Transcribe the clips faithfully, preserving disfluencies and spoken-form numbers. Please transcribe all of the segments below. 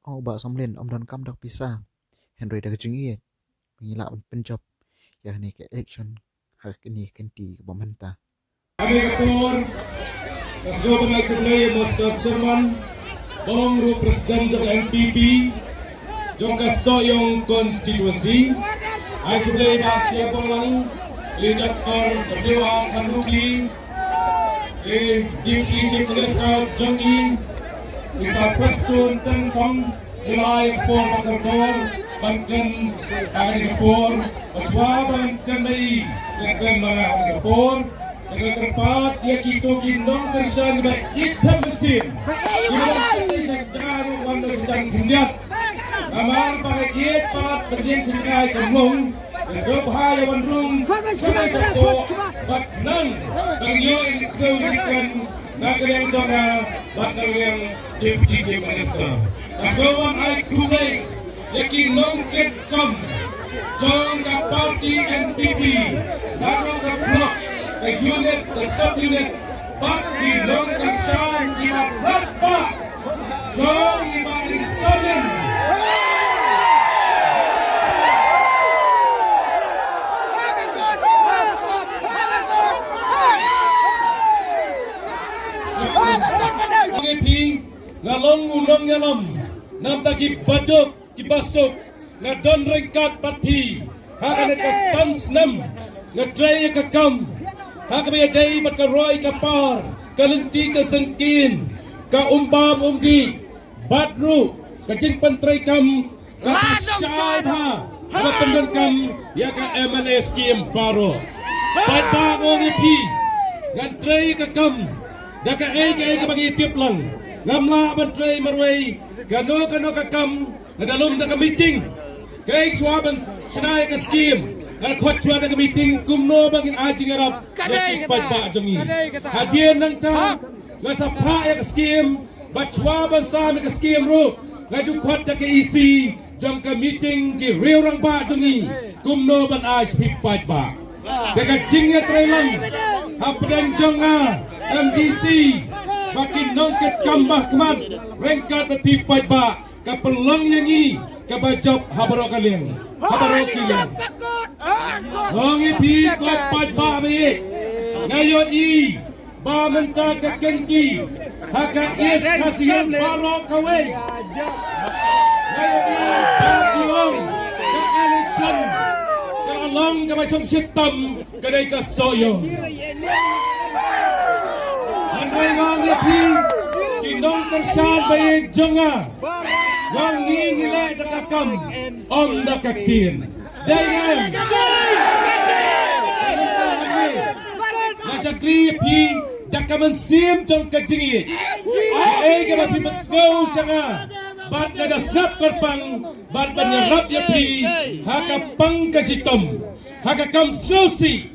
ong u Bah Samlin ym donkam da ka pisa, hynrei da ka jingïeit ba ngi lah ban pynjop ïa kane ka election ha kane ka kynti kaba mynta. Ha kane ka por nga sngewbha ban ai khublei ïa u Mister Chairman, ba long ruh President jong ka N P P jong ka Sohiong Constituency. Ai khublei Bah Shia Banglang, i Doctor W R Kharlukhi, i Deputy Chief Minister jong ngi, i Sir Prestone Tynsong, i la ai ka por ba kyrkhu ban kren ha kane ka por, ba shuwa ban kren ba i kren ma nga ha kane ka por. Te nga kyrpad ïa kito ki nongkyrshan ba ïeit thep mynsiem, kiba dang sngewthuh sha jaka ruh wan da sha jaka khyndiat. Namar ba ka ïeit palat ba ïeng sha jaka kam long. Nga sngewbha ïa wan rung sha kane ka por bad khnang ban ïoh ïa ki ksiew ki kren na ka liang jong nga bad na ka liang Deputy Chief Minister. Nga sngewbha ban ai khublei ïa ki nongkitkam jong ka party N P P, naduh ka block, ka unit, ka sub unit, bad ki nongkyrshan kiba bha jong i Bah Ri Samlin. Nga long u nongïalam namar ki baduk kiba suk, nga don ryngkat bad phi ha kane ka san snem. Nga trei ïa ka kam ha kaba ïadei bad ka roi ka par, ka lynti ka syngkien, ka um bam um dih, bad ruh ka jingpyntreikam kaba shai bha, kaba pyndonkam ïa ka M L A scheme baroh. Paidbah, nga ong ïa phi, ngan trei ïa ka kam da kaei kaei kaba ngi tip lang. Ngam lah ban trei marwei kano kano ka kam lada lum da ka meeting. Kaei, shuwa ban shna ïa ka scheme, ngan khot shuwa da ka meeting kumno ba ngin ai jingïarap ïa ki paidbah jong ngi. Hadien nangta nga sa phah ïa ka scheme, bad shuwa ban sam ïa ka scheme ruh nga ju khot da ka E C jong ka meeting ki riew rangbah jong ngi kumno ban ai sha phi paidbah. Da ka jingïatreilang hapdeng jong nga, M D C, bad ki nongkitkam ba khmat ryngkat bad phi paidbah, ka pynlong ïa ngi kaba jop ha baroh ka liang, ha baroh ki liang. Nga ong ïa phi ko paidbah ba ïeit, nga ïohi ba mynta ka kynti ha ka East Khasi Hills baroh kawei, nga ïohi ba ki ong ka election ka la long kaba shong shitom ka dei ka Sohiong. Hynrei nga ong ïa phi ki nongkyrshan ba ïeit jong nga, nga ong ngi ngi leh da ka kam, ym da ka ktien. Dei ne em? Nga shakri ïa phi da ka mynsiem jong ka jingïeit. Kaei kaba phi pynsngew sha nga, bad nga da sngap kyrpang bad ban ïarap ïa phi ha ka pang ka shitom, ha ka kam sngewsih,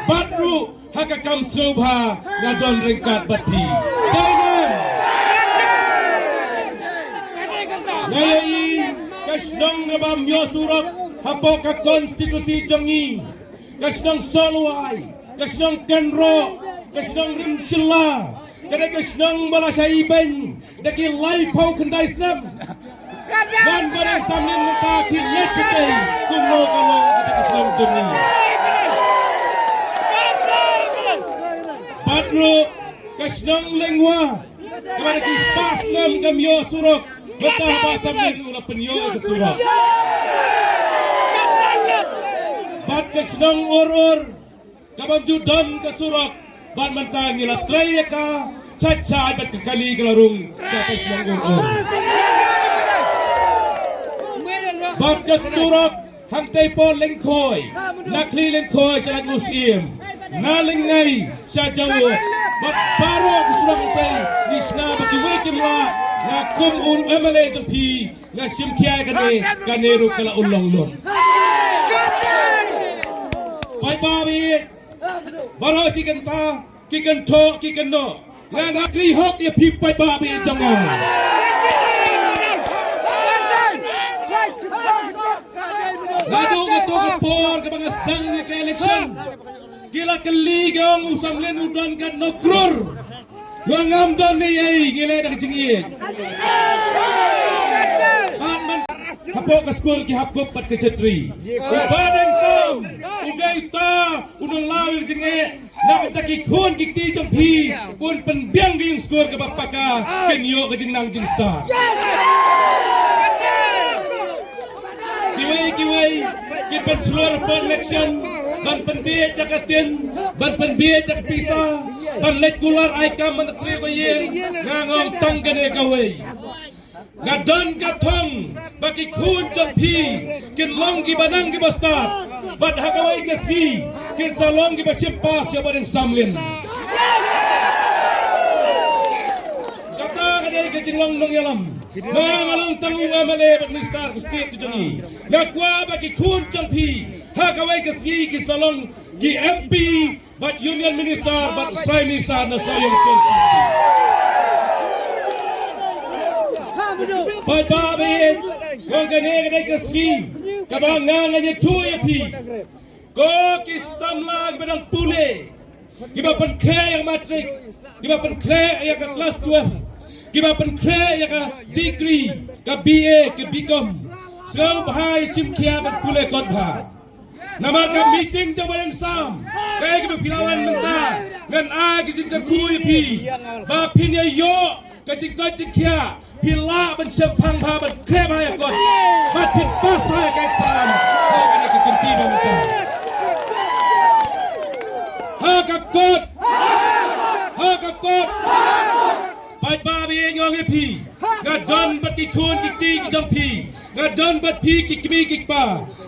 bad ruh ha ka kam sngewbha nga don ryngkat bad phi. Dei ne em? Nga ïohi ka shnong kaba ym ïoh surok hapoh ka konstituensi jong ngi, ka shnong Sohluwai, ka shnong Kynroh, ka shnong Rimshilla, ka dei ka shnong ba la shah ibeiñ da ki laiphew khyndai snem. Wan ba dei samlin mynta ki leit shatei kumno ka long kata ka shnong jong ngi. Bad ruh ka shnong Lyngwa, kaba da ki spah snem kam ïoh surok, mynta Bah Samlin u la pynïoh ka surok. Bad ka shnong Urur, kaba ym ju don ka surok, bad mynta ngi la trei ïa ka, shait shait bad ka kali ka la rung sha ka shnong Urur. Bad ka surok hangtei por Lyngkhoi, na Khlieh Lyngkhoi sha Laitumsyiem, na Lyngngai sha Jowai, bad baroh ka surok hangtei ngi shna bad kiwei kim lah. Nga kum u M L A jong phi nga shim khia ïa kane, kane ruh ka la un long lut. Paidbah ba ïeit, baroh shi katta ki kynthoh ki kynnoh, nga, nga kyrhok ïa phi paidbah ba ïeit jong nga. Naduh kato ka por kaba nga sdang ïa ka election, ki la kylli ki ong u Samlin u don katno klur. Nga ong ngam don ei ei, ngi leh da ka jingïeit. Pok ka skur ki hap kup pat ka chetri. U Bah Deng Sam u dei uta u nonglaw ïa ka jingeh. Na ka bynta ki khun ki kti jong phi, un pynbiang ka ïing skur kaba paka, kin ïoh ka jingnang jingstad. Kiwei kiwei ki pynshlur post election ban pynbiej da ka tin, ban pynbiej da ka pisa, ban leit kular ai kam ban trei ba ïing. Nga ngong tang kane kawei. Nga don ka thong ba ki khun jong phi kin long kiba nang kiba stad, bad ha kawei ka sngi kin sa long kiba shim pass ïa Bah Deng Samlin. Kata ka dei ka jinglong nongïalam. Nga, nga long tang u M L A bad minister ka state ka jong ngi. Nga kwah ba ki khun jong phi ha kawei ka sngi kin sa long ki M P bad Union Minister bad Prime Minister na Sohiong constituency. Paidbah ba ïeit, kong, kane ka dei ka sngi kaba nga ngan ïathuh ïa phi. Ko ki samla kiba dang pule, kiba pynkhreh ïa ka matric, kiba pynkhreh ïa ka class twelve, kiba pynkhreh ïa ka degree, ka B A, ka B Com, sngewbha shim khia ban pule kot bha. Namar ka meeting jong Bah Deng Sam, kaei kaba phi la wan mynta, ngan ai ka jingkyrkhu ïa phi ba phin ïa ïoh ka jingkoit jingkhiah, phi lah ban shemphang bha, ban khreh bha ïa kot, bad phin pass bha ïa ka exam ha kane ka kynti ba mynta. Ha ka kot, ha ka kot. Paidbah ba ïeit, nga ong ïa phi, nga don bad ki khun ki kti ki jong phi, nga don bad phi ki kmie ki kpa,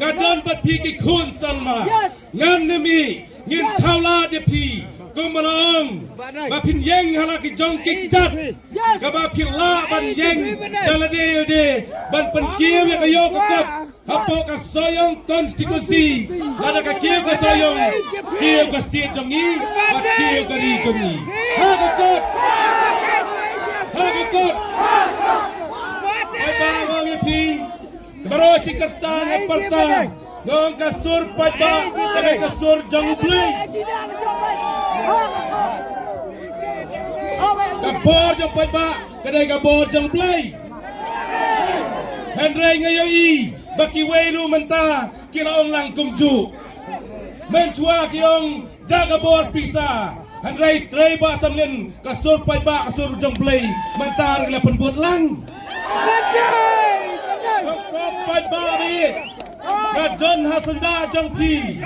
nga don bad phi ki khun samla. Ngan ne mih ngin thaw lad ïa phi, kumba la ong, ba phin ïeng ha la ki jong ki kjat, kaba phi lah ban ïeng da lade lade ban pynkiew ïa ka ïoh ka kot. Hapoh ka Sohiong constituency, lada ka kiew ka Sohiong, kiew ka state jong ngi, ka kiew ka ri jong ngi. Ha ka kot, ha ka kot. Paidbah, nga ong ïa phi, baroh shi katta ne parta, nga ong ka sur paidbah ka dei ka sur jong U Blei. Ka bor jong paidbah ka dei ka bor jong U Blei. Hynrei nga ïohi ba kiwei ruh mynta ki la ong lang kumjuh. Mynshuwa ki ong da ka bor pisa. Hynrei trei Bah Samlin, ka sur paidbah ka sur jong U Blei, mynta ruh ki la pynbud lang. Ka paidbah ri ka don ha syndah jong phi.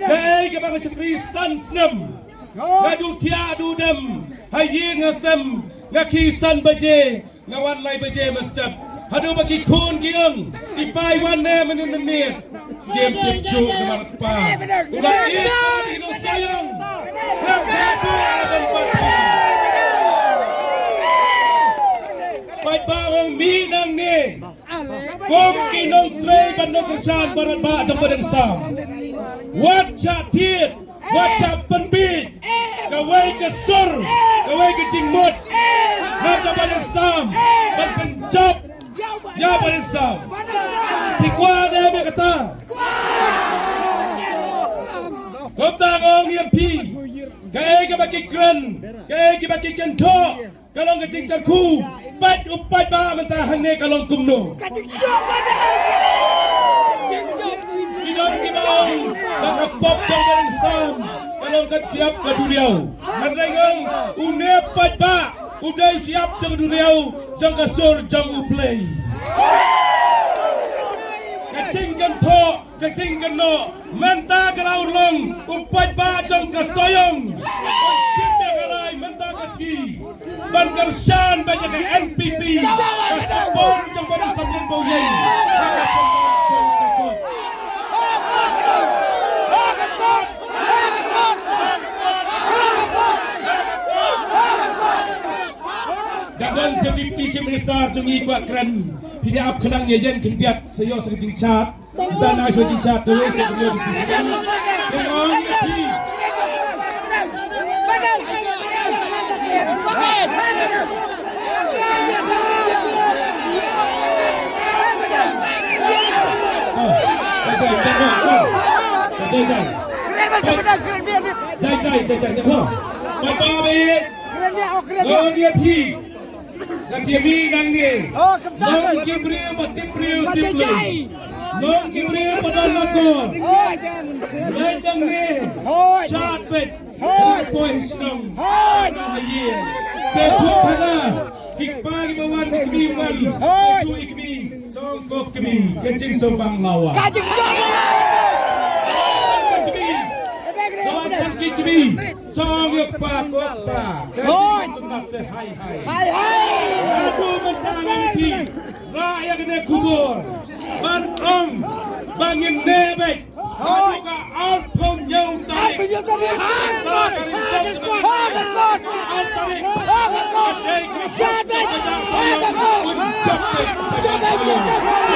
Kaei kaba nga shakri san snem. Nga duh thiah duh dem ha ïing ha sem, nga khie san baje, nga wan lai baje mynstep. Haduh ba ki khun ki ong i pa i wan ne mynnin mynnin. Kem tip shuh namar kpa u la ïeit ïa ki nong Sohiong. Kem tip shuh namar kpa. Paidbah, ong mih nangne. Kum ki nongtrei bad nongkyrshan baroh ba jong Bah Deng Sam, wat shah thied, wat shah pynbiej kawei ka sur, kawei ka jingmut na ka Bah Deng Sam ban pynjop ïa Bah Deng Sam. Phi kwah ne em ïa kata? Kumta nga ong ïa phi, kaei kaba ki kren, kaei kaba ki kynthoh, ka long ka jingkyrkhu. Peit u paidbah mynta hangne ka long kumno. Ki don kiba ong ba ka pop jong Bah Deng Sam ka long ka shyiap ka duriaw. Hynrei nga ong une paidbah u dei shyiap jong ka duriaw jong ka sur jong U Blei. Ka jingkynthoh, ka jingkynnoh mynta ka la urlong u paidbah jong ka Sohiong. Shim ïa ka rai mynta ka sngi ban kyrshan bad ïa ka N P P, ka support jong Bah Deng Samlin ba u ïeng. Da don sa Deputy Chief Minister jong ngi kwah kren, phi ïa ap khnang, ïa ïeng khyndiat sa ïoh sa ka jingchat. Kita na shu jingchat tu, eh, kita na shu jingchat. Come on, eh, please. Oh, jai, jai, jai, jai. Jai, jai, jai. Jai, jai, jai, jai. Oh. Bye, bye, bye. Come on, eh, please. Ka khie mih nangne. Nongkim briew ba tip briew Tiplei. Long ki briew ba don akor. Hoi. Leit nangne. Hoi. Shad beit. Hoi. Poi shnong. Hoi. Nong ha ïing. Te thuk hana. Ki kpa ki ba wan ki kmie wan. Hoi. Ki kmie. Song ko kmie. Ka jingsong bang lawa. Ka jingsong. Ka kmie. Ka wan tang ki kmie. Song ïa u kpa ko kpa. Hoi. Ka jingsong bang te hai hai. Hai hai. Aku mentang ini. Ra ïa kane khubor ban ong ba ngin neh beit haduh ka arphew hynñiew tarik. Arphew hynñiew tarik. Arphew hynñiew tarik. Arphew hynñiew tarik. Arphew hynñiew tarik. Arphew hynñiew tarik. Arphew hynñiew tarik.